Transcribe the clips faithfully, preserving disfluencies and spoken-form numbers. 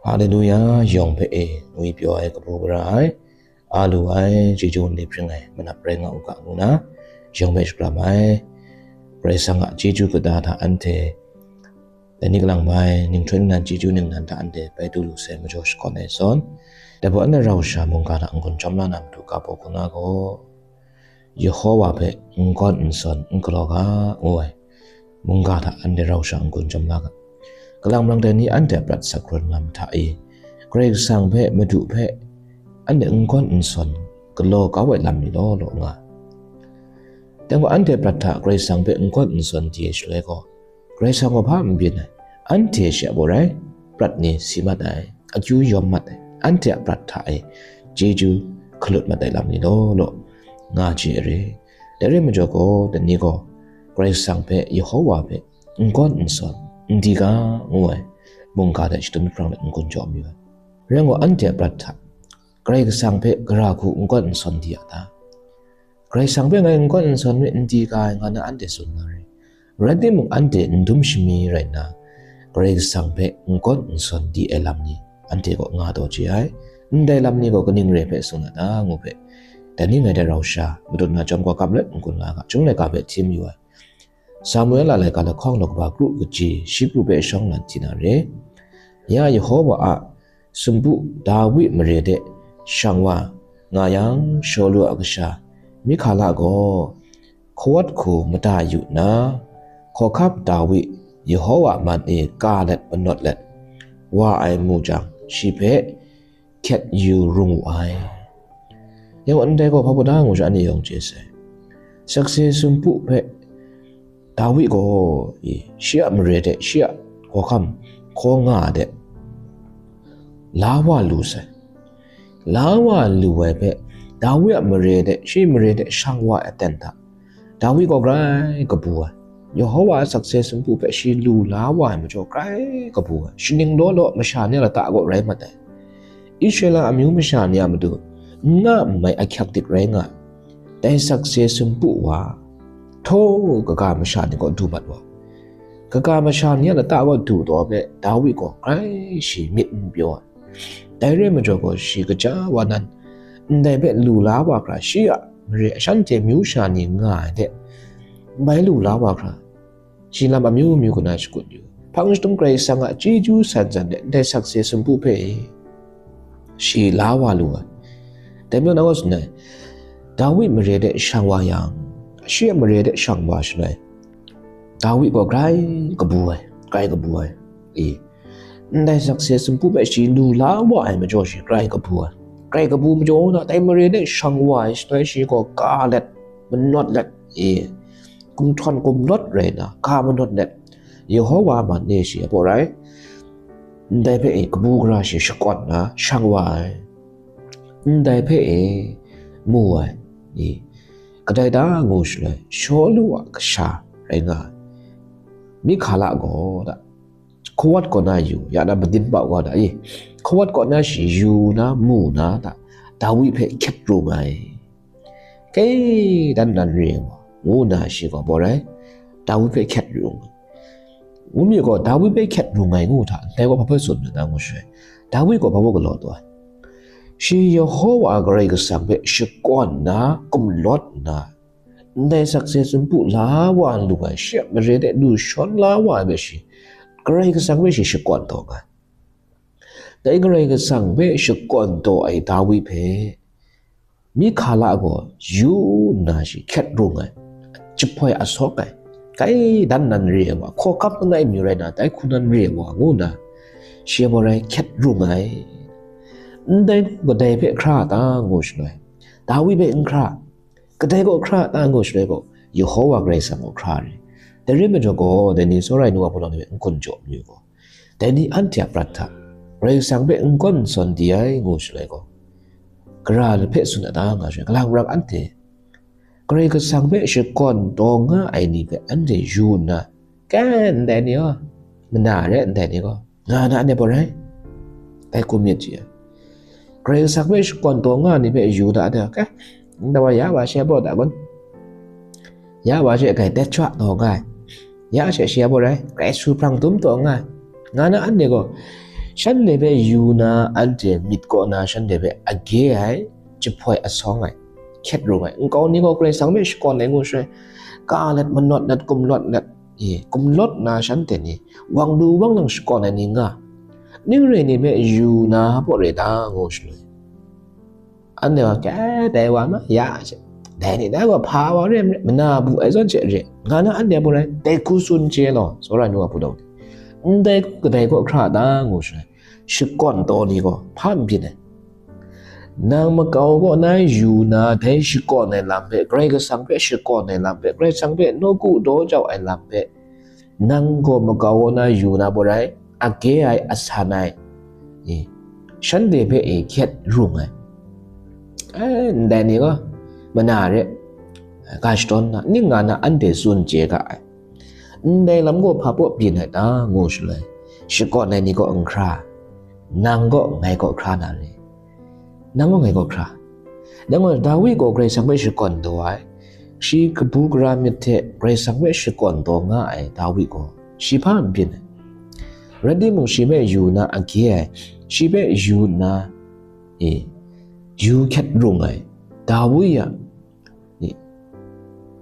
Haleluya, yawng hpe e, ngwi pyaw ai kabu gara ai, a lu ai, chyeju nli hpring ai manap rai nga u ga ngu na, yawng hpe shakram ai. Karai Kasang a chyeju kata hta anhte, dai ni kalang bai, ninghtrun ningnan chyeju ningnan hta anhte bai du lu sai majaw shakawn ai zawn, dai hpawt anhte rau sha mungga hta n-gun chyawm la na matu ga baw hku na gaw, Yehowa hpe n gawn n sawn n galaw ga, ngu ai. Mungga hta anhte rau sha n-gun chyawm la ga. Kalang marang dai ni anhte a prat sak hkrun lam hta e, Karai Kasang hpe, Madu hpe, anhte n gawn n sawn galaw kau ai lam ni law law nga. Dai gaw anhte prat hta Karai Kasang hpe n gawn n sawn di ai shaloi gaw, Karai Kasang gaw hpa n byin ai, anhte shi a baw rai, prat ni si mat ai, akyu yawm mat ai, anhte a prat hta e chyeju hkalut mat ai lam ni law law, nga chye ai re. Dai rai majaw gaw, dai ni gaw Karai Kasang hpe, Yehowa hpe n gawn n sawn, n di ga, ngu ai mungga hta shadum jahprang let n-gun jaw mayu ai. Rai nme law, anhte a prat hta Karai Kasang hpe gara hku n gawn n sawn di a ta? Karai Kasang hpe ngai n gawn n sawn mi, n di ga ai, nga na anhte tsun na re. Rai timung, anhte n dum shami rai nna, Karai Kasang hpe n gawn n sawn di ai lam ni anhte kaw nga taw chye ai. Ndai lam ni gaw kaning re hpe tsun a ta, ngu hpe, dai ni ngai dai rau sha, madun na chyawm gaw kap let n-gun nga ga, Chyum laika hpe hti mayu ai. Samuela laika lahkawng law kaba kru kaji, shi kru hpe shawng nnan hti na re. Ya Yehowa a sumpu Dawi mare de shang wa nga yang, Shawlu a kasha Mihkala gaw hkawat hku mada yu nna, hkawhkam Dawi Yehowa man e ka let manawt let wa ai mu jang, shi hpe hkyet yu rung wu ai. Yang gaw, ndai gaw hpa baw da ngu sha, anhte yawng chye sai. Sakse sumpu hpe Dawi gaw, i, shi a mare de, shi a hkawhkam hkaw nga de, la wa lu sai. La wa lu ai hpe, Dawi a mare de, shi mare de shang wa ai aten hta, Dawi gaw grai kabu ai. Yehowa a sakse sumpu hpe shi lu la wa ai majaw grai kabu ai. Shaning law law masha ni a lata gaw rai mat ai. Israela amyu masha ni a matu n nga n mai ahkyak dik rai nga ai. Dai sakse sumpu wa, htaw kaga masha ni kaw du mat wa, kaga masha ni a lata kaw du taw hpe, Dawi gaw grai shi myit n pyaw ai. Dai re ai majaw gaw, shi kaja wa nan, ndai hpe lu la wa hkra, shi a mare shanhte myu sha ni nga ai de, bai lu la wa hkra, shi lam amyu myu kaw na shakut yu. Hpang jahtum Karai Kasang a chyeju san san de ndai sakse sumpu hpe shi la wa lu ai. Dai majaw, na gaw tsun ai, Dawi mare de shang wa yang, shi a mare de shang wa shaloi, Dawi gaw grai kabu ai, grai kabu ai. E, ndai sakse sumpu hpe shi lu la wa ai majaw, shi grai kabu ai. Grai kabu majaw na, dai mare de shang wa ai shaloi, shi gaw ka let, manawt let, e, gumhtawn gumlawt rai nna, ka manawt let, Yehowa man e shi a baw rai, ndai hpe e kabu gara shi shakawn nna shang wa ai. Ndai hpe e mu ai, i, kadai da ngu shaloi, Shawlu a kasha rai nga ai Mihkala gaw da, hkawat kaw na yu, ya na madin pau gaw da, i, hkawat kaw na shi yu na, mu na da, Dawi hpe hkyet rung ai. Kai dan nan re ai wa, ngu nna shi gaw baw rai, Dawi hpe hkyet rung ai. Ngu mi gaw, Dawi hpe hkyet rung ai ngu hta, ndai gaw hpa hpe tsun myit na ngu shaloi, Dawi gaw hpa baw galaw taw ai? Shi Yehowa Karai Kasang hpe shakawn nna, gumlawt nna, ndai sakse sumpu la wa lu ai, shi a mare de lu shawn la wa ai hpe shi, Karai Kasang hpe shi shakawn taw nga ai. Dai Karai Kasang hpe shakawn taw ai Dawi hpe Mihkala gaw yu nna shi hkyet rung ai, jahpoi asawk ai, kai dan nan re ai wa, hkawhkam langai mi rai na, dai hku nan re ai wa, ngu nna shi a baw rai hkyet rung ai. Ndai gaw kadai hpe hkra a ta ngu shaloi, Dawi hpe n hkra, kadai gaw hkra a ta ngu shaloi gaw, Yehowa Karai Kasang gaw hkra re. Dai re majaw gaw, dai ni tsawra ai nu wa hpung ni hpe n-gun jaw mayu gaw, dai ni anhte a prat hta Karai Kasang hpe n gawn n sawn di ai ngu shaloi gaw, gara hpe tsun a ta nga shaloi, kalang marang anhte Karai Kasang hpe shakawn taw nga ai ni hpe anhte yu nna, "Kai, ndai ni gaw, mana re, ndai ni gaw," nga na, anhte baw rai? Dai hku myit ji ai. Karai Kasang hpe shakawn taw nga ai ni hpe yu da, anhte, "Kai, ndai wa ya wa she baw da kun? Ya wa she grai tet chwa taw nga ai, ya she shi a baw rai, grai su hprang dum taw nga ai," nga na, anhte gaw Shanhte hpe yu na, anhte myit kaw na shanhte hpe age ai, jahpoi asawng ai, hkyet rung ai, nkau ni gaw Karai Kasang hpe shakawn ai ngu shaloi, ka let, manawt let, gumlawt let, e, gumlawt na shanhte ni, wang lu wang lang shakawn ai ni nga, ning re ni hpe yu na baw re ta ngu shaloi, anhte gaw, "Ke, dai wa ma ya she, dai ni dai gaw hpa wa re ai, mana bu ai zawn she re," nga na anhte a baw rai, dai hku tsun chye law, tsawra nu a hpudawng ni, "Ndai gaw kadai kaw hkra ta?" ngu shaloi, shakawn taw ni gaw hpa n byin ai. Nang makau kaw na yu na, dai shakawn ai lam hpe, Karai Kasang hpe shakawn ai lam hpe, Karai Kasang hpe nawku daw jau ai lam hpe, nang gaw makau kaw na yu na baw rai, age ai, asan ai, e, shanhte hpe e hkyet rung ai. E, ndai ni gaw, mana re, ga shadawn na, ning nga na anhte tsun chye ga ai. Ndai lam gaw hpa baw byin ai ta ngu shaloi, shakawn ai ni gaw n hkra, nang gaw ngai kaw hkra na re. Nang gaw ngai kaw hkra. Nang gaw Dawi gaw Karai Kasang hpe shakawn taw ai. Shi kabu gara myit hte Karai Kasang hpe shakawn taw nga ai Dawi gaw, shi hpa n byin ai. Rai timung, shi hpe yu na age ai, shi hpe yu na, e, yu hkyet rung ai Dawi a, e,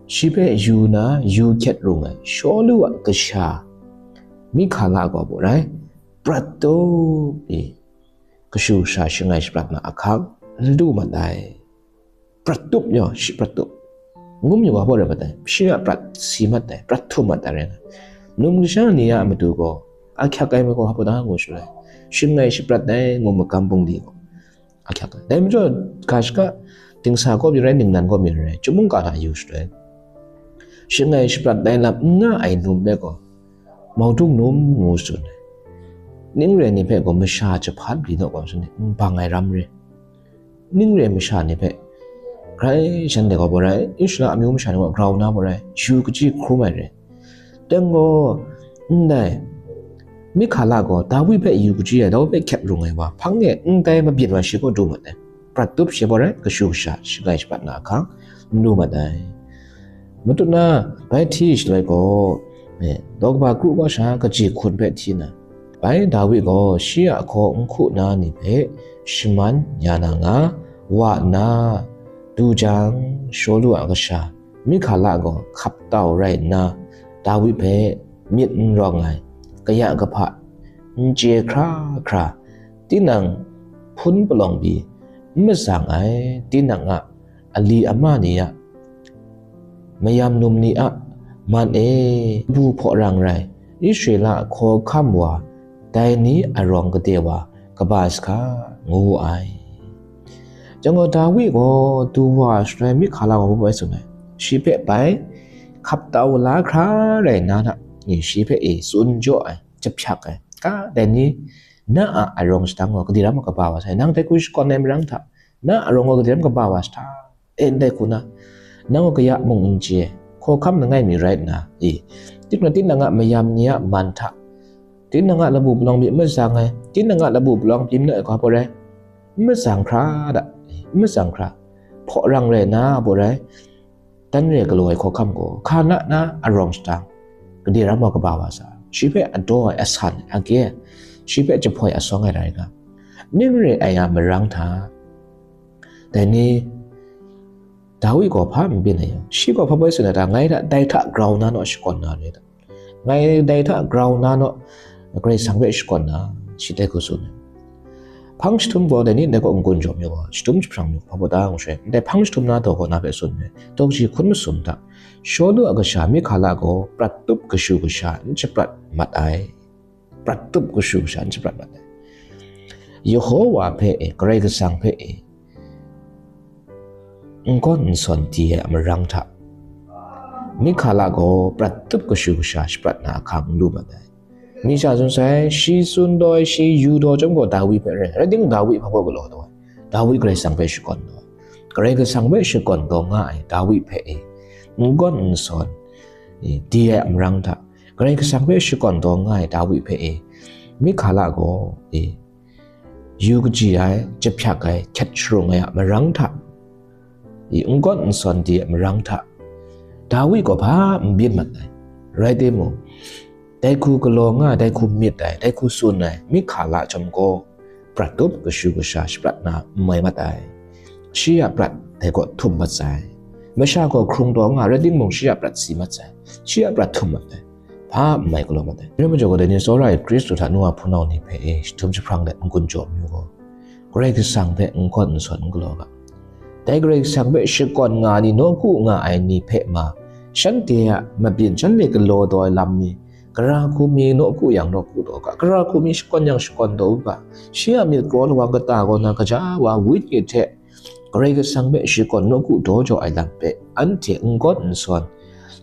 shi hpe yu na, yu hkyet rung ai Shawlu a kasha Mihkala gaw baw rai, prat tup, e, kashu kasha shangai shaprat na ahkang n lu mat ai. Prat tup yaw, shi prat tup. Ngum yu wa baw rai mat ai, shi a prat si mat ai, prat htum mat ai rai nga. Num kasha ni a matu gaw, ahkyak ai mai gaw hpa da ngu shaloi, shangai shaprat ai ngu magam bungli gaw ahkyak ai. Dai majaw, ga shaka, dingsa kaw mi rai, ningnan kaw mi rai, chyum mungga hta yu shaloi, shangai shaprat ai lam n nga ai num hpe gaw, maudung num ngu tsun ai. Ning re ni hpe gaw masha jahpan pyi naw gaw, n bang ai ram re. Ning re masha ni hpe, grai shanhte gaw baw rai, Israela amyu masha ni gaw grau na baw rai, yu kaji hkrum ai re. Dang gaw, ndai, Mihkala gaw Dawi hpe yu kaji ai, Dawi hpe hkyet rung ai wa, hpang e ndai mabyin wa shi kaw du mat ai. Prat tup shi baw rai, kashu kasha shangai shaprat na ahkang n lu mat ai. Matut na, bai hti shaloi gaw, e, daw kaba kru kaw sha kaji hkun hpe hti na, bai Dawi gaw shi a hkaw n hku na ni hpe shaman ya na nga, wa nna du jang, Shawlu a kasha Mihkala gaw hkap tau rai nna, Dawi hpe myit n rawng ai, kaya kahpa n chye hkra hkra, tinang hpun palawng pyi n matsang ai, tinang a ali ama ni a, mayam num ni a man e, bu hpaw rang rai, Israela hkawhkam wa, dai ni arawng kade wa kaba sa hka, ngu wu ai. Jang gaw, Dawi gaw du wa shaloi, Mihkala gaw hpa bai tsun ai, shi hpe bai hkap tau la hkra rai nna, ni shi hpe e tsun jaw ai, jahpyak ai, ka dai ni, na a arawng shadang gaw kadi ram gaw kaba wa sai, nang dai hku shakawn ai marang hta, na arawng gaw kadi ram kaba wa sa hta, e, ndai hku na, nang gaw kaya mung n chye, hkawhkam langai mi rai nna, e, tinang tinang a mayam ni a man hta, tinang a labu palawng pyi n matsang ai, tinang a labu palawng pyi n ai hkawhkam rai, n matsang hkra da, n matsang hkra, hpaw rang rai nna baw rai, dan re galaw ai hkawhkam gaw, hka na na arawng shadang, kade ram gaw kaba wa sa, shi hpe adaw ai, asan ai, age ai, shi hpe jahpoi asawng ai rai nga, ning re ai a marang hta, dai ni, Dawi gaw hpa n byin ai yang, shi gaw hpa bai tsun ai ta, ngai hta, dai hta grau na naw shakawn na re ta. Ngai dai hta grau na naw, Karai Kasang hpe shakawn na, shi dai hku tsun ai. Hpang jahtum gaw dai ni ndai kaw n-gun jaw yu gaw, jahtum jahprang yu hpa baw da ngu shaloi, ndai hpang jahtum na daw kaw na hpe tsun ai. Daw kaji hkun masum hta, Shawlu a kasha Mihkala gaw prat tup kashu kasha n shaprat mat ai. Prat tup kashu kasha n shaprat mat ai. Yehowa hpe e, Karai Kasang hpe e, n gawn n sawn di ai a marang hta, Mihkala gaw prat tup kashu kasha shaprat na ahkang n lu mat ai. Mi sha tsun sai, shi tsun daw ai, shi yu daw chyawm gaw Dawi hpe rai, rai timung, Dawi hpa gaw galaw daw ai, Dawi Karai Kasang hpe shakawn daw ai, Karai Kasang hpe shakawn daw nga ai Dawi hpe e, n gawn n sawn, e, di ai a marang hta, Karai Kasang hpe shakawn daw nga ai Dawi hpe e, Mihkala gaw, e, yu kaji ai, jahpyak ai, hkyet sharung ai a marang hta, i n gawn n sawn di ai marang hta, Dawi gaw hpa n byin mat ai. Rai timung, Dai hku galaw nga ai, dai hku myit ai, dai hku tsun ai, mihkala chyawm gaw, prat tup kashu kasha shaprat na n mai mat ai. Shi a prat dai gaw htum mat sai. Masha gaw hkrung taw nga rai timung, shi a prat si mat sai. Shi a prat htum mat ai. Hpa n mai galaw mat ai. Rai majaw gaw, dai ni tsawra ai Hkristu hta nu wa hpunau ni hpe e, jahtum jahprang let n-gun jaw mayu gaw, Karai Kasang hpe n-gawn n-sawn n galaw ga. Dai Karai Kasang hpe shakawn nga ni, nawku nga ai ni hpe ma, shanhte a mabyin shanhte galaw taw ai lam ni, gara hku mi nawku yang nawku taw ga, gara hku mi shakawn yang shakawn taw u ga, shi a myit karaw lawang kata kaw na gaja wa wit hte Karai Kasang hpe shakawn nawku daw jau ai lam hpe anhte n-gawn n-sawn,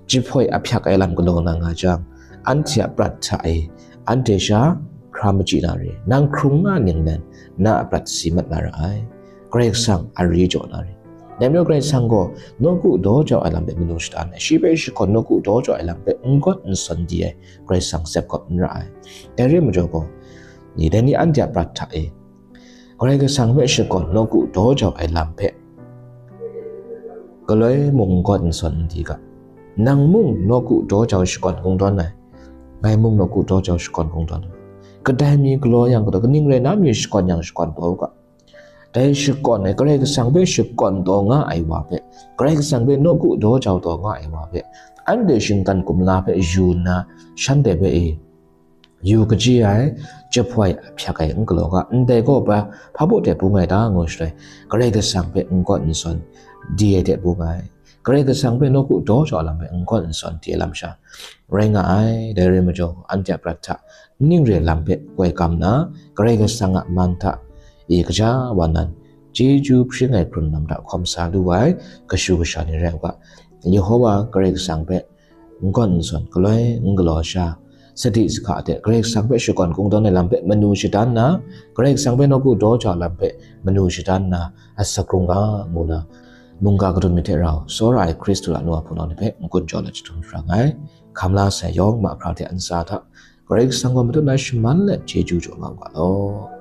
jahpoi ahpyak ai lam galaw na nga jang, anhte a prat hta e, anhte sha hkra machyi na re, nang hkrung nga ning nan, na a prat si mat na ra ai. Karai Kasang a ri jaw na re. Dai majaw Karai Kasang gaw nawku daw jau ai lam hpe manu shada nna, shi hpe shakawn nawku daw jau ai lam hpe n-gawn n-sawn di ai Karai Kasang tsep kawp n ra ai. Dai rai majaw gaw, ni dai ni anhte a prat hta e, Karai Kasang hpe shakawn nawku daw jau ai lam hpe galoi mung n-gawn n-sawn n di ga. Nang mung nawku daw jau shakawn kungdawn ai, ngai mung nawku daw jau shakawn kungdawn ai. Kadai mi galaw yang galaw, kaning rai na mi shakawn yang shakawn taw u ga. Dai shakawn ai, Karai Kasang hpe shakawn taw nga ai wa hpe, Karai Kasang hpe nawku daw jau taw nga ai wa hpe, anhte shinggan kumla hpe yu nna, shanhte hpe e, yu kaji ai, jahpoi ahpyak ai n galaw ga, ndai gaw hpa, hpa baw de bung ai ta ngu shaloi, Karai Kasang hpe n-gawn n-sawn di ai de bung ai. Karai Kasang hpe nawku daw jau lam hpe n-gawn n-sawn di ai lam sha rai nga ai. Dai rai majaw, anhte a prat hta ning re lam hpe koi kam nna, Karai Kasang a man hta e gaja wa nan, chyeju hpring ai hkrun lam hta hkawm sa lu ai kashu kasha ni rai u ga. Yehowa Karai Kasang hpe n-gawn n-sawn, galoi n galaw sha, sadi sahka hte Karai Kasang hpe shakawn kungdawn ai lam hpe manu shadan nna, Karai Kasang hpe nawku daw jau lam hpe manu shadan nna, asak hkrung ga ngu na, mungga kadun myit hte rau, tsawra ai Hkristu a nu a hpunau ni hpe n-gun jaw let jahtum jahprang ai. Hkam la sai yawng mahkra hte ntsa hta, Karai Kasang gaw matut na shaman let chyeju jaw nga u ga law.